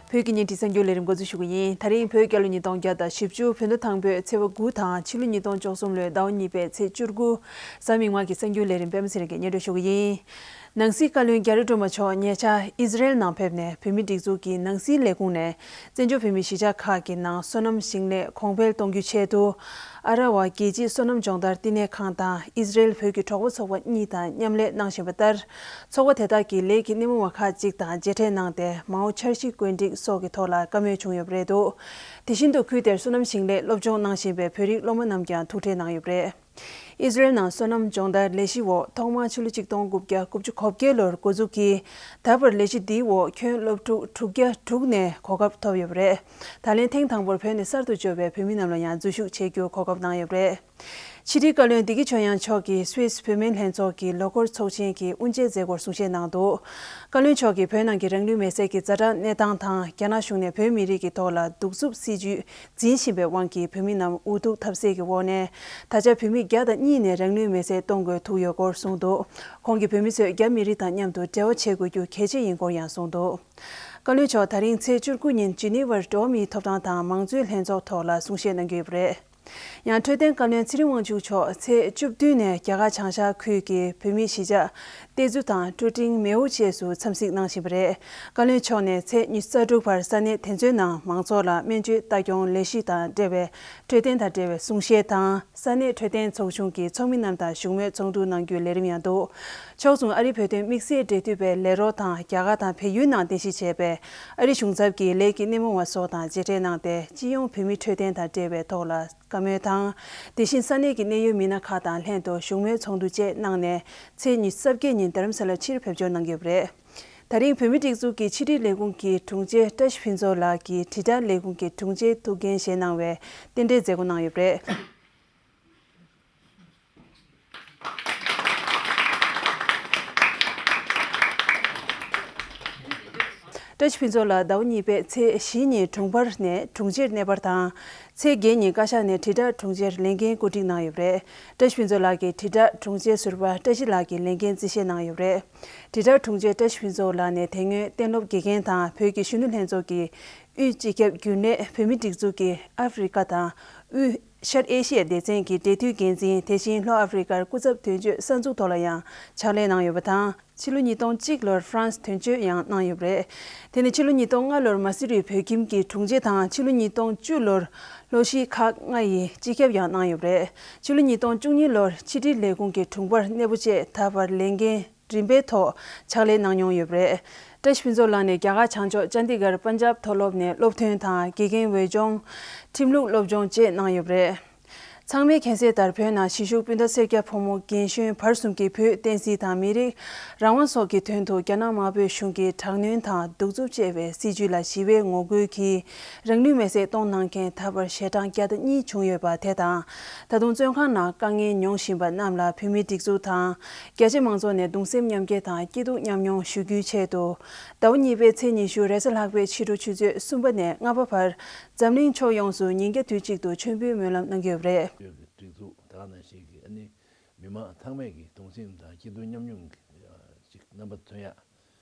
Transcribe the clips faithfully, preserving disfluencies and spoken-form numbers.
བོད་ཀྱི་བརྙན་འཕྲིན་གསར་འགྱུར་ལས་རིམ་འགོ་འཛུགས་ཞུ་གི་ཡིན། ད་རིང་བོད་རྒྱལ་ལོ་ཉིས་སྟོང་བརྒྱ་དང་བཞི་བཅུ་བོད་ཟླ་དང་པོའི་ཚེས་པ་དགུ་དང་ཕྱི་ལོ་ཉིས་སྟོང་བཅུ་གསུམ་ལོའི་ཟླ་བ་གཉིས་པའི་ཚེས་བཅུ་དགུ། གཟའ་མིག་དམར་གྱི་གསར་འགྱུར་ལས་རིམ་པད་མ་ཚེ་རིང་གིས་སྙན་སྒྲོན་ཞུ་གི་ཡིན། ནང་སྲིད་བཀའ་བློན་རྒྱ་རི་སྒྲོལ་མ་མཆོག་ཉེ་ཆར་ཨི་ཟི་རེལ་ནང་ཕེབས་ནས་བོད་མིའི་སྒྲིག་འཛུགས་ཀྱི་ནང་སྲིད་ལས་ཁུངས་ནས་བཙན་བྱོལ་བོད་མིའི་གཞིས་ཆགས་ཁག་གི་ནང་སོ་ནམ་ཞིང་ལས་གོང་འཕེལ་གཏོང་རྒྱུའི་ཆེད་དུ། ཨ་ར་བ་རྒྱལ་སྤྱིའི་སོ་ནམ་སྦྱོང་བརྡར་བསྟི་གནས་ཁང་དང་ཨི་ཟི་རེལ་བོད་ཀྱི་གྲོགས་པོ་ཚོགས་པ་གཉིས་དང་མཉམ་ལས་གནང་བཞིན་པ་ལྟར། ཚོགས་པ་དེ་དག་གིས་ལས་ཀྱི་སྣེ་མོ་བ་ཁག་ཅིག་དང་མཇལ་འཕྲད་གནང་སྟེ། མའོ་འཆར་གཞི་བཀོད་སྒྲིག་སོགས་ཀྱི་ཐོག་ལ་བཀའ་མོལ་བྱུང་ཡོད་པ་རེད་འདུག། དེ་བཞིན་དུ་ཁུལ་དེར་སོ་ནམ་ཞིང་ལས་སློབ་སྦྱོང་གནང་བཞིན་པའི་བོད་རིགས་སློབ་མ་རྣམས་ཀྱང་ཐུག་འཕྲད་གནང་ཡོད་པ་རེད། ཨི་ཟི་རེལ་ནང་སོ་ནམ་སྦྱོང་བརྡར་ལས་གཞི་འོག་ཐོག་མར་ཕྱི་ལོ་ཆིག་སྟོང་དགུ་བརྒྱ་དགུ་བཅུ་གོ་བརྒྱད་ལོར་འགོ་འཛུགས་ཀྱིས། ད་བར་ལས་གཞི་འདིའི་འོག་ཁྱོན་སློབ་ཕྲུག་དྲུག་བརྒྱ་དྲུག་ནས་གོ་སྐབས་ཐོབ་ཡོད་པ་རེད། ད་ལན་ཐེངས་དང་པོར་བོད་ནས་གསར་དུ་འབྱོར་བའི་བོད་མི་རྣམས་ལ་ཡང་འཛུལ་ཞུགས་བྱེད་རྒྱུའི་གོ་སྐབས་གནང་ཡོད་པ་རེད། ཕྱི་དྲིལ་བཀའ་བློན་བདེ་སྐྱིད་ཆོས་དབྱངས་མཆོག་གིས་སུད་སི་བོད་མིའི་ལྷན་ཚོགས་ཀྱི་ལོ་འཁོར་ཚོགས་ཆེན་གྱི་དབུ་འབྱེད་མཛད་སྒོར་གསུང་བཤད་གནང་འདུག། བཀའ་བློན་མཆོག་གིས་བོད་ནང་གི་རང་ལུས་མེར་སྲེག་གི་ཛ་དྲག་གནས་སྟངས་དང་། རྒྱ་ནག་གཞུང་ནས་བོད་མི་རིགས་ཀྱི་ཐོག་ལ་གདུག་རྩུབ་སྲིད་བྱུས་འཛིན་བཞིན་པའི་དབང་གིས་བོད་མི་རྣམས་འུ་ཐུག་ཐབས་ཟད་ཀྱི་འོག་ནས། ད་ཆ་བོད་མི་བརྒྱ་དང་གཉིས་ནས་རང་ལུས་མེར་སྲེག་གཏོང་དགོས་ཐུག་ཡོད་སྐོར་གསུངས་འདུག། ཁོང་གིས་བོད་མི་ཚོས་རྒྱ་མི་རིགས་དང་མཉམ་དུ་འབྲེལ་བ་བྱེད་དགོས་རྒྱུ་གལ་ཆེ་ཡིན་སྐོར་ཡང་གསུངས་འདུག། བཀའ་བློན་མཆོག་ད་རིང་ཚེས་བཅུ་དགུ་ཉིན་ཇི་ནི་ཝར་འགྲོ་བ་མིའི་ཐོབ་ཐང་དང་མང་གཙོའི་ལྷན་ཚོགས་ཐོག་ལ་གསུང་བཤད་གནང་གི་ཡོད་པ་རེད། ཡང་འཕྲོད་བསྟེན་བཀའ་བློན་ཚེ་རིང་དབང་ཕྱུག་མཆོག་ཚེས་བཅུ་བདུན་ནས་རྒྱ་གར་བྱང་ཤར་ཁུལ་གྱི་བོད་མིའི་གཞིས་ཆགས་ཏེ་ཛུ་དང་ཀྲུ་ཀྲིང་མེའོ་བཅས་སུ་འཚམས་གཟིགས་གནང་བཞིན་པ་རེད། བཀའ་བློན་མཆོག་ནས་ཚེས་ཉི་ཤུ་རྩ་དྲུག་བར་ས་གནས་དེ་ཚོའི་ནང་མང་ཚོགས་ལ་སྨན་བཅོས་ལྟ་སྐྱོང་ལས་གཞི་དང་འབྲེལ་བའི་འཕྲོད་བསྟེན་དང་འབྲེལ་བའི་གསུང་བཤད་དང་། ས་གནས་འཕྲོད་བསྟེན་ཚོགས་ཆུང་གི་ཚོགས་མི་རྣམས་དང་བཞུགས་མོལ་ཚོགས་འདུ་གནང་རྒྱུའི་ལས་རིམ་ཡང་འདུག། ཕྱོགས་མཚུངས་ཨ་རིའི་བོད་དོན་དམིགས་བསལ་འབྲེལ་མཐུད་པའི་ལས་རོགས་དང་རྒྱ་གར་དང་བལ་ཡུལ་ནང་རྟེན་གཞི་བྱས་པའི་ཨ་རིའི་གཞུང་ཚབ་ཀྱི་ལས་ཀྱི་སྣེ་མོ་བ་སོགས་དང་མཇལ་འཕྲད་གནང་སྟེ། སྤྱི་ཡོངས་བོད་མིའི་འཕྲོད་བསྟེན་དང་འབྲེལ་བའི་ཐོག་ལ་བཀའ་མོལ་དང་། དེ་བཞིན་ས་གནས་ཀྱི་གནད་ཡོད་མི་སྣ་ཁག་དང་ལྷན་དུ་བཞུགས་མོལ་ཚོགས་འདུ་བཅས་གནང་ནས། ཚེས་ཉི་ཤུ་རྩ་བརྒྱད་ཉིན་རྡ་རམ་ས་ལར་ཕྱིར་ཕེབས་འབྱོར་གནང་གི་ཡོད་པ་རེད། ད་རིང་བོད་མིའི་སྒྲིག་འཛུགས་ཀྱི་ཕྱི་དྲིལ་ལས་ཁུངས་ཀྱི་དྲུང་ཆེ་བཀྲ་ཤིས་ཕུན་ཚོགས་ལགས་ཀྱིས་དྲིལ་བསྒྲགས་ལས་ཁུངས་ཀྱི་དྲུང་ཆེ་ཐུགས་འགན་བཞེས་གནང་བའི་རྟེན་འབྲེལ་མཛད་སྒོ་གནང་ཡོད་པ་རེད། བཀྲ་ཤིས་ཕུན་ཚོགས་ལགས་ཟླ་བ་གཉིས་པའི་ཚེས་བཞི་ཉིན་དྲུང་འཕར་ནས་དྲུང་ཆེར་གནས་སྤར་དང་། ཚེས་བརྒྱད་ཉིན་བཀའ་ཤག་ནས་དྲིལ་བསྒྲགས་དྲུང་ཆེར་ལས་འགན་བཀོད་སྒྲིག་གནང་ཡོད་པ་རེད། བཀྲ་ཤིས་ཕུན་ཚོགས་ལགས་ཀྱིས་དྲིལ་བསྒྲགས་དྲུང་ཆེ་ཟུར་པ་བཀྲ་ཤིས་ལགས་ཀྱི་ལས་འགན་རྩིས་བཞེས་གནང་ཡོད་པ་རེད། དྲིལ་བསྒྲགས་དྲུང་ཆེ་བཀྲ་ཤིས་ཕུན་ཚོགས་ལགས་ནས་དེ་སྔོན་གཏན་སློབ་དགེ་རྒན་དང་བོད་ཀྱི་གཞོན་ནུ་ལྷན་ཚོགས་ཀྱི་དབུས་སྤྱི་ཁྱབ་རྒྱུན་ལས། བོད་མིའི་སྒྲིག་འཛུགས་ཀྱི་ཨ་ཧྥེ་རི་ཀ་དང་དབུས་ཤར་ཨེ་ཤི་ཡའི་སྡེ་ཚན་གྱི་འབྲེལ་མཐུད་འགན་འཛིན། དེ་བཞིན་ལྷོ་ཨ་ཧྥེ་རི་ཀར་སྐུ་ཚབ་དོན་གཅོད་གསར་འཛུགས་ཐོག་ལ་ཡང་ཕྱག་ལས་གནང་ཡོད་པ་དང་། ཕྱི་ལོ་ཉིས་སྟོང་གཅིག་ལོར་ཧྥ་རན་སི་དོན་གཅོད་ཡང་གནང་ཡོད་པ་རེད། དེ་ནས་ཕྱི་ལོ་ཉིས་སྟོང་ལྔ་ལོར་མ་སི་རིའི་བོད་ཁྱིམ་གྱི་དྲུང་ཆེ་དང་། ཕྱི་ལོ་ཉིས་སྟོང་བཅུ་ལོར་ལྷོ་གཞིས་ཁག་ལྔ་ཡི་སྤྱི་ཁྱབ་ཡང་གནང་ཡོད་པ་རེད། ཕྱི་ལོ་ཉིས་སྟོང་བཅུ་གཉིས་ལོར་ཕྱི་དྲིལ་ལས་ཁུངས་ཀྱི་དྲུང་འཕར་གནས་སྤོ་བཅས་ད་བར་ལས་འགན་རིམ་པའི་ཐོག་ཕྱག་ལས་གནང་མྱོང་ཡོད་པ་རེད། བཀྲ་ཤིས་ཕུན་ཚོགས་ལགས་ནས་རྒྱ་གར་བྱང་ཕྱོགས་ཅན་ཌི་གར་པན་ཇབ་མཐོ་སློབ་ནས་སློབ་ཐོན་དང་། དགེ་རྒན་འོས་སྦྱོང་། ཁྲིམས་ལུགས་སློབ་སྦྱོང་བཅས་གནང་ཡོད་པ་རེད། ཚང་མས་མཁྱེན་གསལ་ལྟར་བོད་ནང་གཞིས་བཞུགས་སྤུན་ཟླ་སེར་སྐྱ་ཕོ་མོ་རྒན་གཞོན་བར་གསུམ་གྱིས་བོད་བསྟན་སྲིད་དང་མི་རིགས་རང་དབང་སོགས་ཀྱི་དོན་དུ་རྒྱ་ནག་དམར་པོའི་གཞུང་གིས་དྲག་གནོན་དང་གདུག་རྩུབ་ཅེས་པའི་སྲིད་བྱུས་ལ་ཞི་བའི་ངོ་རྒོལ་གྱིས་རང་ལུས་མེར་སྲེག་གཏོང་གནང་མཁན་ད་བར་ཞལ་གྲངས་བརྒྱ་དང་གཉིས་བྱུང་ཡོད་པ་དེ་དང་། ད་དུང་བཙོན་ཁང་ནང་དཀའ་ངལ་མྱོང་བཞིན་པ་རྣམས་ལ་བོད་མིའི་སྒྲིག་འཛུགས་དང་རྒྱ་ཆེ་མང་ཚོགས་ནས་གདུང་སེམས་མཉམ་སྐྱེད་དང་སྐྱིད་སྡུག་མཉམ་མྱོང་ཞུ་རྒྱུའི་ཆེད་དུ། ཟླ་བ་གཉིས་པའི་ཚེས་ཉི་ཤུ་རེས་གཟའ་ལྷག་པའི་ཕྱི་དྲོ་ཆུ་ཚོད་གསུམ་པ་ནས་ལྔ་པ་བར་འཛམ་གླིང་ཕྱོགས་ཡོངས་སུ་ཉིན་རྒྱབ་དུས་གཅིག་ཏུ་མཆོད་འབུལ་སྨོན་ལམ་གནང་གི་ཡོད་པ་རེད། བོད་ཀྱི་སྒྲིག་འཛུགས་དེ་ག་ནང་བཞིན་གྱི་ཨ་ནི་མི་མང་ཚང་མས་ཀྱི་གདུང་སེམས་དང་སྐྱིད་སྡུག་མཉམ་མྱོང་གི་ཅིག་རྣམ་པ་མཚོན་ཡག་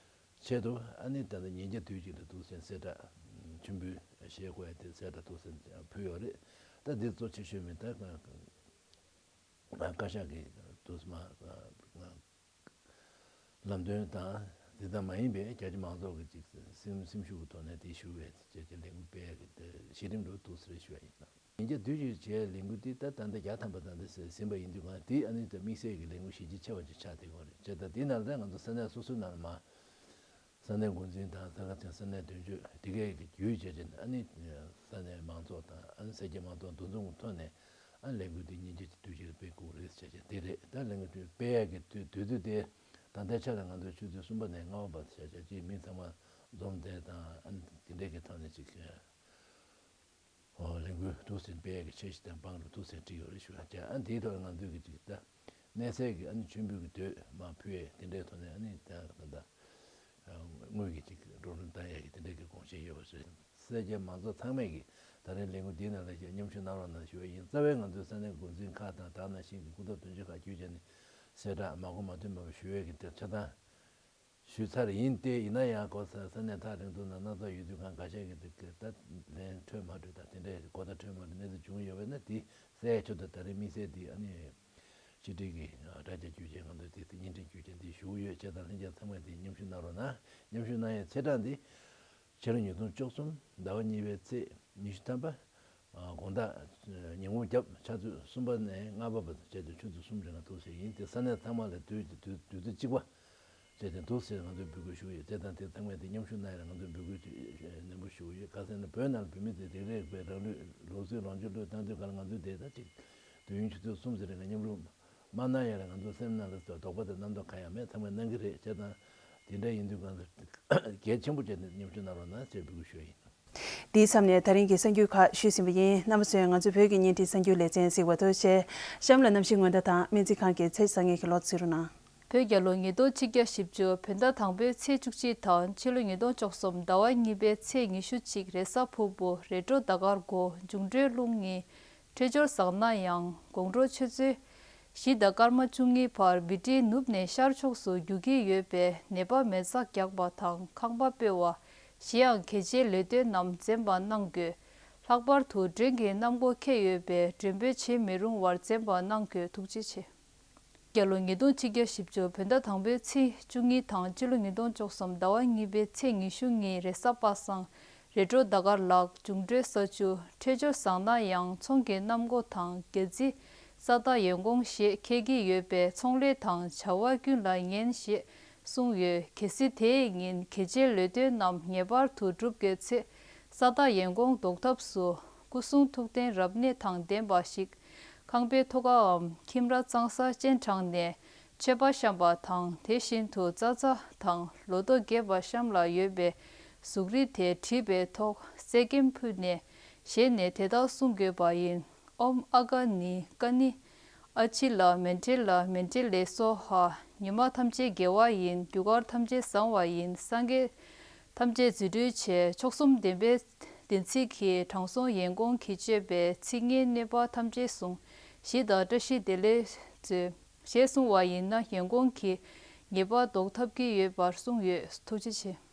ཆེད་དུ། ཨ་ནི་ད་ལྟ་ཉིན་རྒྱབ་དུས་གཅིག་ཏུ་ཐུགས་སེམས་གསལ་བསྒྲགས་མཆོད་འབུལ་བཞེས་དགོས་ཡ་དེ་གསལ་བསྒྲགས་ཐུགས་སེམས་ཕུལ་ཡོད་རེད། ད་འདི་གཙོ་ཆེ་ཤོས་མི་ད་བཀའ་ཤག་གི་དུས་མ་ལམ་སྟོན་དང་། དེ་ལྟར་མ་ཡིན་པའི་རྒྱ་ཆེ་མང་ཚོགས་ཀྱི་ཅིག་སེམས་སེམས་ཤུགས་ཀྱི་ཐོག་ནས་དེ་ཞུ་བའི་བྱས་རྗེས་ལས་འགུལ་སྤེལ་གྱི་གཞི་རིམ་འགྲོ་འདུག་ཟེར་ཞུ་བ་ཡིན། ཉིན་རྒྱབ་དུས་གཅིག་བྱས་ལས་འགུལ་འདི་ད་ད་ལྟ་བརྒྱ་ཐམ་པ་ད་ལྟ་ཟིན་པ་ཡིན་དུས་གང་དེ་ཨ་ནི་ད་དམིགས་བསལ་གྱི་ལས་འགུལ་གཞི་རྒྱ་ཆེ་བ་ཅིག་ཆགས་བསྡད་ཡོད་རེད། བྱས་ད་དེ་ནང་ལ་ད་ང་ཚོ་ས་གནས་སོ་སོའི་ནང་ལ་མ་ས་གནས་འགོ་འཛིན་དང་ས་ག་ཚང་ས་གནས་དོན་གཅོད་དེ་གའི་བརྒྱུད་བྱས་རྗེས་ཨ་ནི་ས་གནས་མང་ཚོགས་དང་ཨ་ནི་ས་སྐྱ་མང་ཚོགས་འདུ་འཛོམས་ཀྱི་ཐོག་ནས། ཨ་ལས་འགུལ་འདི་ཉིན་རྒྱབ་ཀྱི་དུས་གཅིག་ལ་སྤེལ་དགོས་རེད་ཟེར་བྱས་དེ་རེད། ད་ལས་འགུལ་དུས་སྤེལ་ཡག་གི་དུས་དུས་ཚོད་དེ་ད་ལྟའི་ཆ་ལ་ང་ཚོ་ཆུ་ཚོད་གསུམ་པ་ནས་ལྔ་པ་བར་ཟེར་བྱས་ཅིག་མི་ཚང་མ་འཛོམས་བསྡད་དང་ཨ་ནི་དེ་འདྲས་ཀྱི་ཐོག་ནས་ཅིག་ཨོ་ལས་འགུལ་ཐུགས་སེམས་སྤེལ་ཡག་གི་འཆར་གཞི་དང་བང་རིམ་ཐུགས་སེམས་བྲིས་ཡོད་རེད་ཞུ་བ་བྱས། ཨ་འདིའི་ཐོག་ལ་ང་ཚོས་ཀྱི་ཅིག་ད་གནས་ཚད་ཀྱི་ཨ་ནི་མཆོད་འབུལ་གྱི་དུས་མ་ཕུལ་ཡས་དེ་འདྲའི་ཐོག་ནས་ཨ་ནི་ད་ད་ད་དངུལ་གྱི་ཅིག་འགྲོ་གྲོན་བཏང་ཡག་གི་དེ་འདྲའི་གི་དགོངས་བཞེས་ཡོད་པ་རེད། སེར་སྐྱ་མང་ཚོགས་ཚང་མས་ཀྱིས་ད་རེས་ལས་འགུལ་འདིའི་ནང་ལ་ཞིག་མཉམ་ཞུགས་གནང་རོགས་གནང་ཞུ་བ་ཡིན། རྩ་བའི་ང་ཚོའི་ས་གནས་འགོ་འཛིན་ཁག་དང་དེ་ག་ནང་བཞིན་གྱི་སྐུ་ཚབ་དོན་གཅོད་ཁག་བརྒྱུད་བྱས་ནས་གསལ་བསྒྲགས་མ་གོ་མ་ཐོན་པ་ཞུ་བའི་གི་དེ་ཆ་ཚང་ ཞུས་ཚར་ཡིན་ཏེ། ཡིན་ན་ཡང་གོ་ས་ས་གནས་ཐག་རིང་ཐུག་ན་སྣ་ཚོགས་ཡོད་དུས་གང་འགའ་ཤས་ཀྱི་དེ་ད་ལན་འཕྲོད་མ་འཕྲོད་དང་དེ་འདྲའི་གོ་བརྡ་འཕྲོད་མ་འཕྲོད་གནས་ཚུལ་བྱུང་ཡོད་པས་ན། དེ་གསལ་ཆོད་དུ་ད་རེས་དམིགས་བསལ་དེ་ཨ་ནི་ཕྱི་དྲིལ་གྱི་དྲ་རྒྱ་བརྒྱུད་བྱས་ང་ཚོས་དེ་བརྙན་འཕྲིན་བརྒྱུད་བྱས་འདི་ཞུ་གི་ཡོད། བྱས་ཙང་ལྷན་རྒྱས་ཚང་མས་དེ་མཉམ་ཞུགས་གནང་རོགས་གནང་། མཉམ་ཞུགས་གནང་ཡའི་ཚེས་གྲངས་འདི་ཕྱི་ལོ་ཉིས་སྟོང་བཅུ་གསུམ་ཟླ་བ་གཉིས་པའི་ཚེས་ཉི་ཤུ་ཐམ་པ། དགོང་དག་ཉིན་གུང་རྒྱབ་ཕྱག་ཚོད་གསུམ་པ་ནས་ལྔ་པ་བར་དུ་བྱས་ཏེ་ཆུ་ཚོད་གསུམ་རིང་ལ་འདུག་ཟེར་ཡིན་ཏེ། ས་གནས་ཚང་མ་ལ་དུས་དུས་དུས་ཚོད་གཅིག་པ་བྱས་ཏེ་འདུག་ཟེར་ང་ཚོས་འབོད་སྐུལ་ཞུ་གི་ཡོད། དེ་དང་དེ་ཚང་མས་དེ་མཉམ་ཞུགས་གནང་ཡ་ལ་ང་ཚོས་འབོད་སྐུལ་ནན་པོ་ཞུ་གི་ཡོད། ག་ཟེར་ན་བོད་ནང་ལ་བོད་མི་དེ་རིགས་རེ་བའི་རང་ལུས་ལུགས་སྲོལ་ལོངས་སྤྱོད་བློས་བཏང་དུས་ག་ལ་ང་ཚོས་དེ་ད་ཅིག་དུས་ཡུན་ཆུ་ཚོད་གསུམ་ཙམ་རིང་ལ་མཉམ་རུབ་མ་གནང་ཡ་ལ་ང་ཚོ་སེམས་ནང་ལ་དོགས་པ་དང་རྣམ་རྟོག་གང་ཡང་མེད། ཚང་མས་གནང་གི་རེད། བྱས་ཙང་དེ་འདྲ་ཡིན་དུས་གང་ལ་གལ་ཆེན་པོ་བྱས་ནས་མཉམ་ཞུགས་གནང་རོགས་གནང་ཞེས་འབོད་སྐུལ་ཞུ་ཡ་ཡིན། དེའི་མཚམས་ནས་ད་རིང་གི་གསར་འགྱུར་ཁག་ཞུས་ཟིན་པ་ཡིན། རྣམ་པ་ཚོས་ང་ཚོའི་བོད་ཀྱི་བརྙན་འཕྲིན་གསར་འགྱུར་ལེ་ཚན་གཟིགས་པ་ཐུགས་རྗེ་ཆེ། གཤམ་ལ་གནམ་གཤིས་སྔོན་བརྡ་དང་སྨན་རྩིས་ཁང་གི་ཚེས་བཟང་ངན་གྱི་ལོ་ཚིག་རུ་ནང་། བོད་རྒྱལ་ལོ་ཉིས་སྟོང་ཆིག་བརྒྱ་བཞི་བཅུ་བོད་ཟླ་དང་པོའི་ཚེས་བཅུ་གཅིག་དང་ཕྱི་ལོ་ཉིས་སྟོང་བཅུ་གསུམ་ཟླ་བ་གཉིས་པའི་ཚེས་ཉི་ཤུ་གཅིག་རེས་གཟའ་ཕུར་བུ་རེས་འགྲོགས་ཟླ་སྐར་དགུ། འབྱུང་འཕྲོད་རླུང་གཉིས། འཕྲོད་སྦྱོར་བཟང་ན་ཡང་དགོང་དྲོ་ཆུ་ཚོད་བཞི་དང་སྐར་མ་བཅུ་གཉིས་བར་བི་ཏི་ནུབ་ནས་ཤར་ཕྱོགས་སུ་རྒྱུག་གི་ཡོད་པས་ནད་པ་མེ་བཙའ་རྒྱག་པ་དང་ཁང་པ་སྤོ་བ། གཞན་ཡང་གལ་ཆེའི་ལས་དོན་རྣམས་འཛེམ་པ་གནང་དགོས། ལྷག་པར་དུ་མགྲོན་གྱི་གནམ་སྒོ་ཁེལ་ཡོད་པས་མགྲོན་འབོད་བྱེད་མི་རུང་བར་འཛེམ་པ་གནང་དགོས། ཐུགས་རྗེ་ཆེ། རྒྱལ་ལོ་ཉིས་སྟོང་ཆིག་བརྒྱ་བཞི་བཅུ་བོད་ཟླ་དང་པོའི་ཚེས་བཅུ་གཉིས་དང་ཕྱི་ལོ་ཉིས་སྟོང་བཅུ་གསུམ་ཟླ་བ་གཉིས་པའི་ཚེས་ཉི་ཤུ་གཉིས་རེས་གཟའ་པ་སངས་རེས་འགྲོགས་ཟླ་སྐར་ལག། འབྱུང་འཕྲོད་ས་བཅུ། འཕྲོད་སྦྱོར་བཟང་ན་ཡང་ཚོང་གི་གནམ་སྒོ་དང་རྒྱ་རྩིས་ས་བདག་ཡོན་གོང་ཞེས་འཁེལ་གྱི་ཡོད་པས་ཚོང་ལས་དང་བྱ་བ་ཀུན་ལ་ངན་ཞེས་གསུངས་ཡོད། གལ་སྲིད་དེའི་ཉིན་གལ་ཆེའི་ལས་དོན་རྣམས་ངེས་པར་དུ་སྒྲུབ་དགོས་ཚེ་ས་བདག་ཡོན་གོང་ལྡོག་ཐབས་སུ་སྐུ་གསུང་ཐུགས་རྟེན་རབ་གནས་དང་ལྡན་པ་ཞིག་ཁང་པའི་ཐོག་ཁའམ་ཁྱིམ་ར་གཙང་ས་སྤྱན་དྲངས་ནས་མཆོད་པ་བཤམས་པ་དང་། དེ་བཞིན་དུ་ཙ་ཙ་དང་ལོ་ཏོག་རྒྱས་པ་གཤམ་ལ་ཡོད་པའི་གཟུགས་རིས་དེ་བྲིས་པའི་ཐོག་གསེར་སྐྱེམས་ཕུལ་ནས་བཞེས་ནས་དེ་ལྟར་གསུང་དགོས་པ་ཡིན། ཨོཾ་ཨ་ག་ནི་ཀ་ནི་ཨ་ཕྱི་ལ་མཎྜལ་ལ་མཎྜལ་ལེ་སྭཱ་ཧཱ། ཉི་མ་ཐམས་ཅད་དགེ་བ་ཡིན། རྒྱུ་སྐར་ཐམས་ཅད་བཟང་བ་ཡིན། སངས་རྒྱས་ཐམས་ཅད་རྫུ་འཕྲུལ་ཆེ། མཆོག་གསུམ་བདེན་པའི་བདེན་ཚིག་གིས་དྲང་སྲོང་ཡོན་གོང་གིས་བརྗོད་པའི་ཚིག་ངན་གནོད་པ་ཐམས་ཅད་བསྲུང་། གཞི་དང་བཀྲ་ཤིས་བདེ་ལེགས་མཛོད། ཞེས་གསུངས་པ་ཡིན་ན་ཡོན་གོང་གི་ཉེས་པ་ཟློག་ཐབས་ཀྱི་ཡོད་པར་གསུངས་ཡོད། ཐུགས་རྗེ་ཆེ།